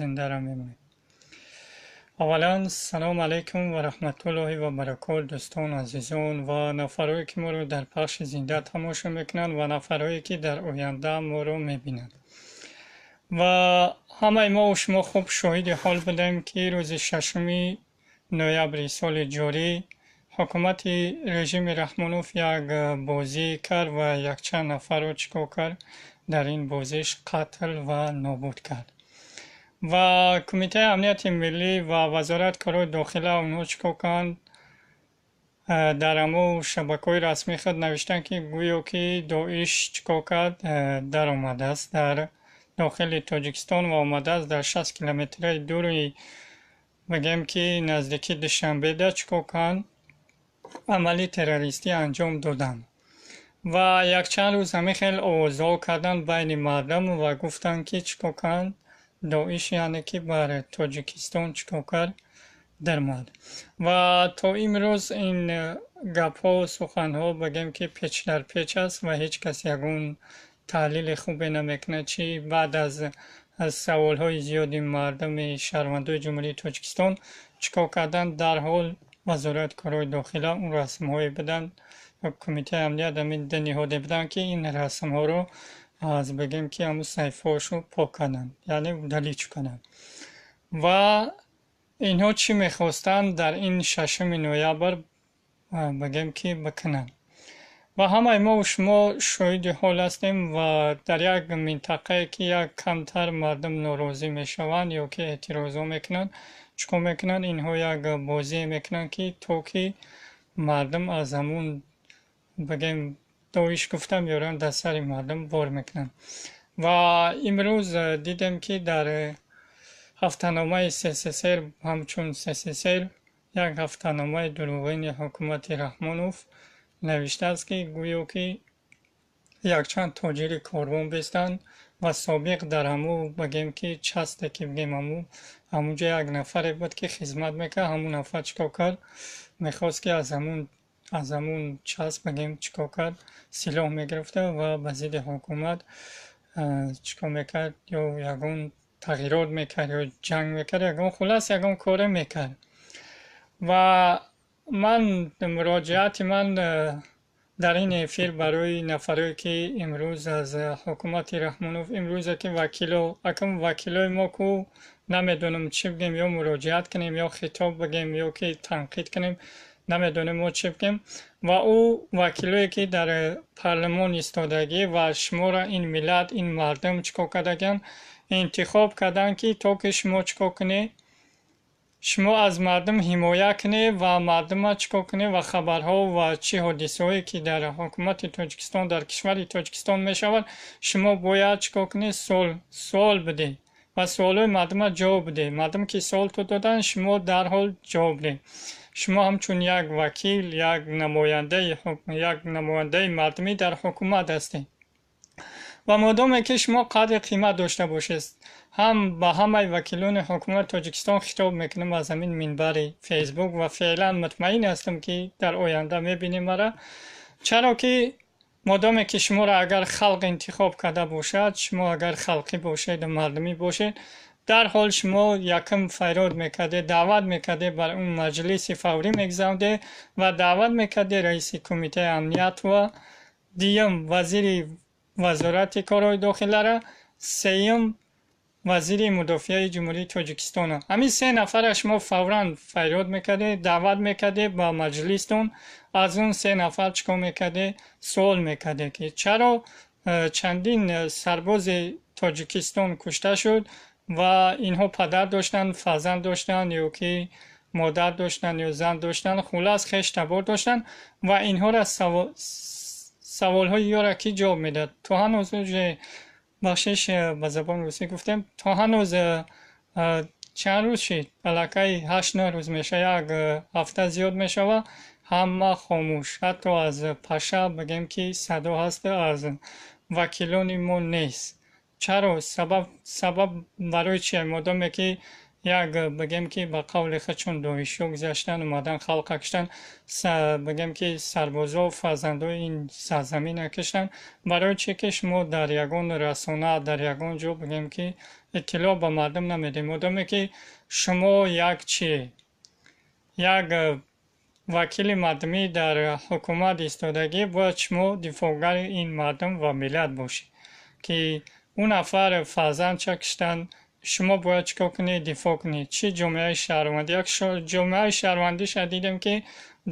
Зиндаро мемонем. Аввалан, салом алайкум ва раҳматуллоҳи ва баракот, дӯстон, азизон ва нафарое, ки моро дар пахши зинда тамошо мекунанд, ва нафарое, ки дар оянда моро мебинанд. Ва ҳамаи мо шумо хуб шоҳиди ҳол будем, ки рӯзи 6 ноябри соли ҷорӣ ҳукумати режими Раҳмонов як бозӣ кард ва якчанд нафарро чӣ кор кард? Дар ин бозиш қатл ва нобуд кард. Ва Кумитаи амнияти миллӣ ва Вазорати корҳои дохила, онҳо чӣ кор карданд? Дар ҳамун шабакаҳои расмии худ навиштанд, ки гӯё ки Доиш чӣ кор кард? Даромадааст дар дохили Тоҷикистон ва омадааст дар 60 километраи дури, бигем ки, наздики Душанбеда чӣ кор карданд? Амали террористӣ анҷом доданд. Ва якчанд рӯз ҳамин хел овозҳо карданд байни мардум ва гуфтанд, ки чӣ кор карданд? Доиш, яъне ки, бар Тоҷикистон чӣ кор кард? Даромад. Ва то имрӯз ин гапҳо, суханҳо, бигем ки, печ дар печ аст ва ҳеҷ кас ягон таҳлили хубе намекунад. Чӣ баъд аз саволҳои зиёди мардуми шаҳрвандои Ҷумҳурии Тоҷикистон чӣ кор карданд? Дарҳол Вазорати корҳои дохила он расмҳое буданд, Кумитаи амният, ҳамин ду ниҳоде буданд, ки ин расмҳоро аз, бигем ки, ҳамун саҳифаҳошо пок карданд, яъне удалить карданд. Ва инҳо чӣ мехостанд дар ин 6 ноябр, бигем ки, бикунанд? Ва ҳамаи мо шумо шоҳиди ҳол ҳастем, ва дар як минтақае, ки як камтар мардум норозӣ мешаванд ё ки эътирозҳо мекунанд, чӣ кор мекунанд? Инҳо як бозие мекунанд, ки то ки мардум аз ҳамун, бигем, Доиш гуфта меоранд, дар сари мардум бор мекунанд. Ва имрӯз дидем, ки дар ҳафтаномаи СССР, ҳамчун СССР, як ҳафтаномаи дурӯғини ҳукумати Раҳмонов, навиштааст, ки гӯё ки якчанд тоҷири корвон бестанд ва собиқ дар ҳамун, бигем ки, часть е ки, бигем, ҳамунҷо як нафаре буд, ки хизмат мекард. Ҳамун нафар чӣ кор кард? Мехост, ки аз ҳамун часть, бигем, чӣ кор кард? Силоҳ мегирифта ва ба зидди ҳукумат чӣ кор мекард? Ё ягон тағйирот мекард, ё ҷанг мекард, ягон, хуллас, ягон коре мекард. Ва ман, муроҷиати ман дар ин эфир барои нафарое, ки имрӯз аз ҳукумати Раҳмонов, имрӯзе ки вакило, акам вакилои мо ку, намедонам чӣ бигем, ё муроҷиат кунем, ё хитоб бигем, ё ки танқид кунем, намедонем мо чӣ бигем. Ва ӯ вакилое, ки дар парлумон истодагӣ ва шуморо ин миллат, ин мардум чӣ кор кардагианд? Интихоб карданд, ки то ки шумо чӣ кор кунед? Шумо аз мардум ҳимоя кунед ва мардума чӣ кор кунед ва хабарҳо ва чӣ ҳодисаҳое, ки дар ҳукумати Тоҷикистон, дар кишвари Тоҷикистон мешавад, шумо бояд чӣ кор кунед? Суол бидиҳед ва суолҳои мардума ҷавоб бидиҳед. Мардум ки суол то доданд, шумо дарҳол ҷавоб диҳед. Шумо ҳамчун як вакил, як намояндаи мардумӣ дар ҳукумат ҳастед. Ва модоме ки шумо қадри қимат дошта бошед, ҳам ба ҳамаи вакилони ҳукумати Тоҷикистон хитоб мекунам аз ҳамин минбари Фейсбук ва феълан мутмаин ҳастам, ки дар оянда мебинем мара. Чаро ки модоме ки шуморо агар халқ интихоб карда бошад, шумо агар халқӣ бошеду мардумӣ бошед, дарҳол шумо якум фарёд мекардед, даъват мекардед, бар он маҷлиси фаврӣ мегузарондед ва даъват мекардед раиси Кумитаи амният ва дуюм вазири Вазорати корҳои дохилара, сеюм вазири мудофиаи Ҷумҳурии Тоҷикистона. Ҳамин се нафара шумо фавран фарёд мекардед, даъват мекардед ба маҷлистон. Аз он се нафар чӣ кор мекардед? Суол мекардед, ки чаро чандин сарбози Тоҷикистон кушта шуд ва инҳо падар доштанд, фарзанд доштанд, ё ки модар доштанд, ё зан доштанд, хуллас, хеш табор доштанд. Ва инҳоро, саволҳои ёра кӣ ҷавоб медиҳад? То ҳанӯз уже, бахшиш, ба забони русӣ гуфтем, то ҳанӯз чанд рӯз шид, аллакай 8-9 рӯз мешавад, як ҳафта зиёд мешавад, ҳама хомӯш. Ҳатто аз паша, бигем ки, садо ҳаст, аз вакилони мо нест. Чаро? Сабаб барои чи? Модоме ки як, бигем ки, ба қавли худшон доишҳо гузаштанд, омадан халқа куштанд, бигем ки, сарбозо, фарзандои ин сарзаминро куштанд, барои чӣ ки шумо дар ягон расона, дар ягон ҷо, бигем ки, Иттилоъ ба мардум намедиҳед. Модоме ки шумо як чи як вакили мардумӣ дар ҳукумат истодагӣ, бояд шумо дифоъгари ин мардум ва миллат бошед, ки ӯ нафар фарзандча киштанд, шумо бояд чӣ кор кунед? Дифоъ кунед. Чӣ ҷомеаи шаҳрвандӣ? Як ҷомеаи шаҳрвандиша дидем, ки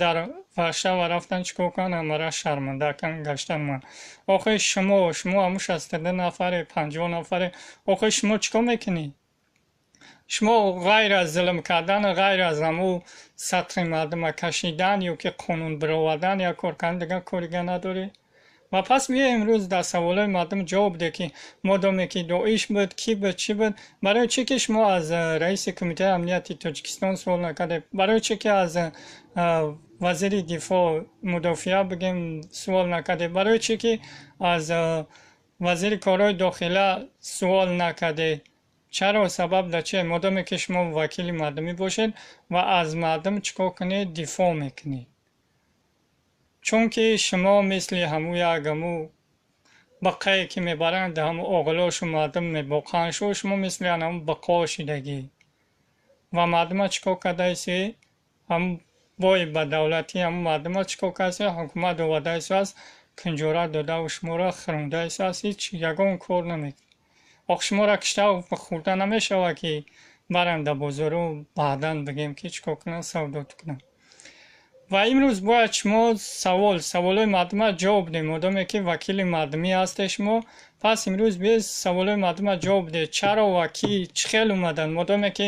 дар Варшава рафтан, чӣ кор кунанд? Ҳамара шарманда гаштан. Ман охир шумо ҳамун 62 нафаре, 50 нафаре, охир шумо чӣ кор мекунед? Шумо ғайр аз зулм кардан, ғайр аз ҳамун сатри мардума кашидан ё ки қонун бировардан, як кор кардан, дигар корига надоред. Ва пас биё имрӯз дар саволҳои мардум ҷавоб деҳ, ки модоме ки Доиш буд, кӣ буд, чӣ буд, барои чӣ ки шумо аз раиси Кумитаи амнияти Тоҷикистон суол накардед? Барои чӣ ки аз вазири дифоъ, мудофиа бигем, суол накардед? Барои чӣ ки аз вазири корҳои дохила суол накардед? Чаро? Сабаб дар чие? Модоме ки шумо вакили мардумӣ бошед ва аз мардум чӣ кор кунед? Дифоъ мекунед. Чунки шумо мисли ҳамун як ҳамун бақае ки мебаранд, ҳамун оғилошу мардум мебоқанд, шумо мисли ҳамун бақо шидагӣ ва мардума чӣ кор кардаиси? Ҳамун бои ба давлатӣ ҳамун мардума чӣ кор кардаиси? Ҳукумат овардаисааст, кунҷора додаву шуморо хӯрондаисааст, ҳеҷ ягон кор намекунед. Ох, шуморо киштаву хӯрда намешавад, ки баранд дар бозору баъдан бигем ки чӣ кор кунанд, савдо кунанд. Ва имрӯз бояд шумо саволҳои мардума ҷавоб диҳед. Модоме ки вакили мардумӣ ҳастед шумо, пас имрӯз биёед, саволҳои мардума ҷавоб диҳед. Чаро ва кӣ, чӣ хел омаданд? Модоме ки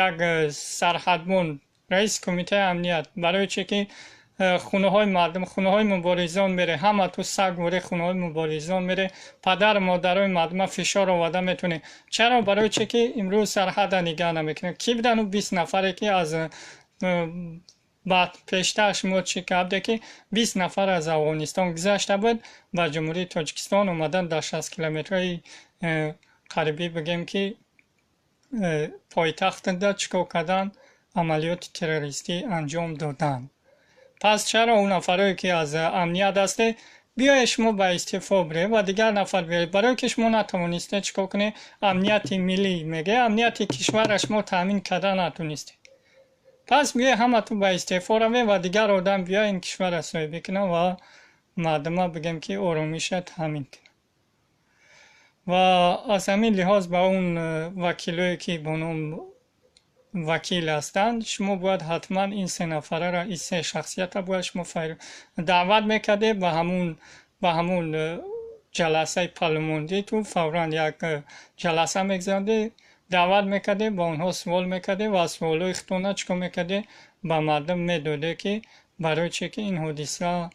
як сарҳадбон, раиси кумитаи амният, барои чӣ ки хонаҳои мардум, хонаҳои муборизон мере, ҳама ту саг вори хонаҳои муборизон мере, падару модарои мардума фишор оварда метавонед. Чаро, барои чӣ ки имрӯз сарҳада нигаҳ намекунед? Кӣ буданд ӯ 20 нафаре, ки аз баъд пештар шумо чӣ кардед, ки 20 нафар аз Афғонистон гузашта буд, ба Ҷумҳурии Тоҷикистон омадан, дар 60 километраи қарибӣ, бигем ки пойтахтда чӣ кор карданд? Амалиёти террористӣ анҷом доданд. Пас чаро он нафарое ки аз амният ҳастед, биёед шумо ба истеъфо биред ва дигар нафар биёед, барое ки шумо натавонистед чӣ кор кунед? Амнияти миллӣ мегӯяд, амнияти кишварра шумо таъмин карда натонистед. Пас биёед, ҳаматон ба истеъфо равед ва дигар одам биёяд, ин кишварра соҳибӣ кунад ва мардума, бигем ки, оромиша таъмин кунад. Ва аз ҳамин лиҳоз ба он вакилое ки бо ном вакил ҳастанд, шумо бояд ҳатман ин се нафарара, ин се шахсията бояд шумо даъват мекардед ба ҳамун ҷаласаи парлумонӣ. Ту фавран як ҷаласа мегузарондед, даъват мекардед, ба онҳо суол мекардед ва суолҳои худтона чӣ кор мекардед? Ба мардум медодед, ки барои чӣ ки ин ҳодиса,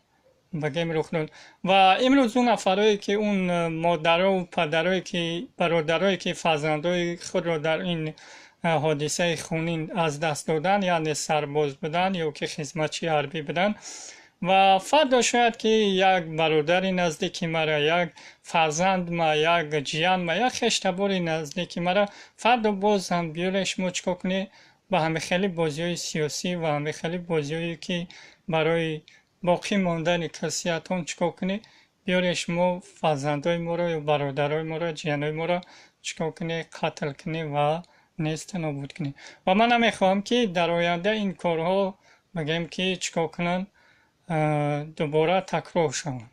бигем, рух дод. Ва имрӯз он нафарое ки, он модарову падарое ки, бародарое ки фарзандои худро дар ин ҳодисаи хунин аз даст доданд, яъне сарбоз буданд ё ки хизматчии ҳарбӣ буданд, ва фардо шояд ки як бародари наздики мара, як фарзандма, як ҷиянма, як хештабори наздики мара фардо боз ҳам биёре, шумо чӣ кор кунед? Ба ҳамин хели бозиҳои сиёсӣ ва ҳамин хели бозиҳое ки барои боқӣ мондани курсиятон, чӣ кор кунед? Биёре, шумо фарзандои моро ё бародарои моро, ҷиянои моро чӣ кор кунед? Қатл кунед ва несту нобуд кунед. Ва ман намехоҳам, ки дар оянда ин корҳо, бигем ки, чӣ кор кунанд, дубора такрор шаванд.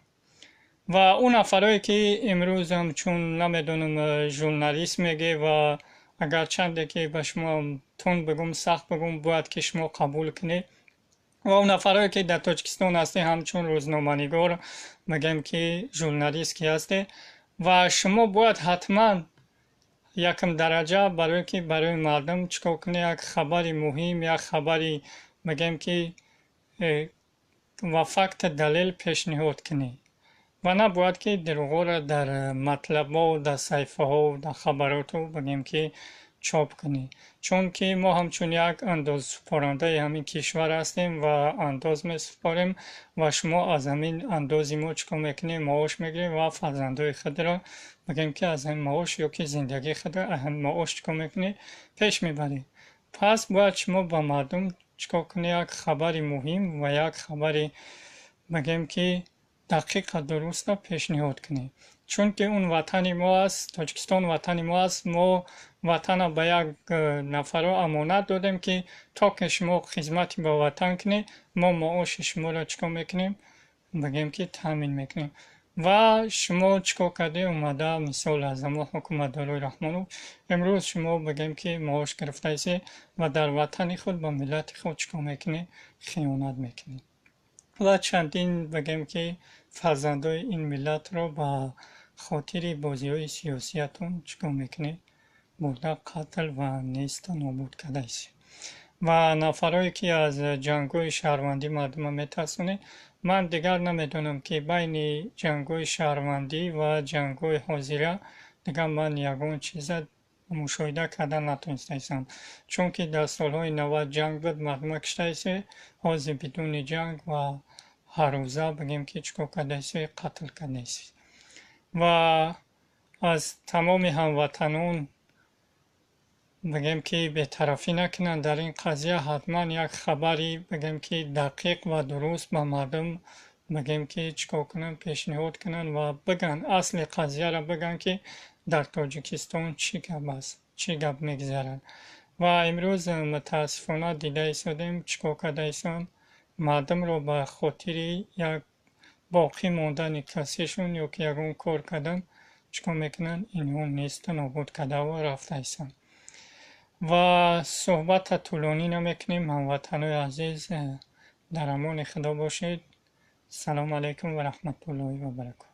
Ва он нафарое ки имрӯз ҳамчун, намедонам, журналист мегӯед, ва агарчанде ки ба шумо тунд бигӯм, сахт бигӯм, бояд ки шумо қабул кунед, ва он нафарое ки дар Тоҷикистон ҳастед, ҳамчун рӯзноманигор, мегӯем ки журналист ки ҳастед, ва шумо бояд ҳатман якум дараҷа, барое ки барои мардум чӣ кор кунед? Як хабари муҳим, як хабари, мегӯем ки, ва факту далел пешниҳод кунед ва набояд ки дурӯғҳоро дар матлабҳо, дар саҳифаҳо, дар хабароту, бигӯем ки, чоп кунед. Чунки мо ҳамчун як андозсупорандаи ҳамин кишвар ҳастем ва андоз месупорем, ва шумо аз ҳамин андози мо чӣ кор мекунед? Маош мегиред ва фарзандои худро, бигӯем ки, аз ҳамин маош ё ки зиндагии худро аз ҳамин маош чӣ кор мекунед? Пеш мебаред. Пас бояд шумо ба мардум чӣ кор кунед? Як хабари муҳим ва як хабари, бигӯем ки, дақиқа, дуруста пешниҳод кунед. Чунки он ватани мо аст, Тоҷикистон ватани мо аст. Мо ватана ба як нафаро амонат додем, ки то ки шумо хизмати ба ватан кунед, мо маоши шуморо чӣ кор мекунем, бигем ки таъмин мекунем. Ва шумо чӣ кор кардед? Омада, мисол, аз ҳамон ҳукуматдорои Раҳмонов имрӯз шумо, бигем ки, маош гирифтаистед ва дар ватани худ ба миллати худ чӣ кор мекунед? Хиёнат мекунед. Ва чандин, бигем ки, фарзандои ин миллатро ба хотири бозиҳои сиёсиятон чӣ кор мекунед? Бурда қатл ва неста нобуд кардаистед. Ва нафарое ки аз ҷангҳои шаҳрвандӣ мардумро метарсонед, ман дигар намедонам, ки байни ҷангҳои шаҳрвандӣ ва ҷангҳои ҳозира дигар ман ягон чиза мушоҳида карда натонистаистам. Чунки дар солҳои 90 ҷанг буд, мардума киштаистед, ҳозир бидуни ҷанг ва ҳаррӯза, бигем ки, чӣ кор кардаистед? Қатл кардаистед. Ва аз тамоми ҳамватанон, бигем ки, бетарафӣ накунанд дар ин қазия, ҳатман як хабари, бигем ки, дақиқ ва дуруст ба мардум, бигем ки, чӣ кор кунанд, пешниҳод кунанд ва бигӯянд, асли қазияро бигӯянд, ки дар Тоҷикистон чӣ гап аст, чӣ гап мегузарад. Ва имрӯз мутаассифона дида истодем, чӣ кор карда истанд мардумро ба хотири як боқӣ мондани касишон ё ки ягон кор кардан, чӣ кор мекунанд? Инҳо неста нобуд кардаву рафта истанд. Ва суҳбата тӯлонӣ намекунем, ҳамватанои азиз, дар амони Худо бошед. Салому алайкум ва раҳматуллоҳи ва баракоту.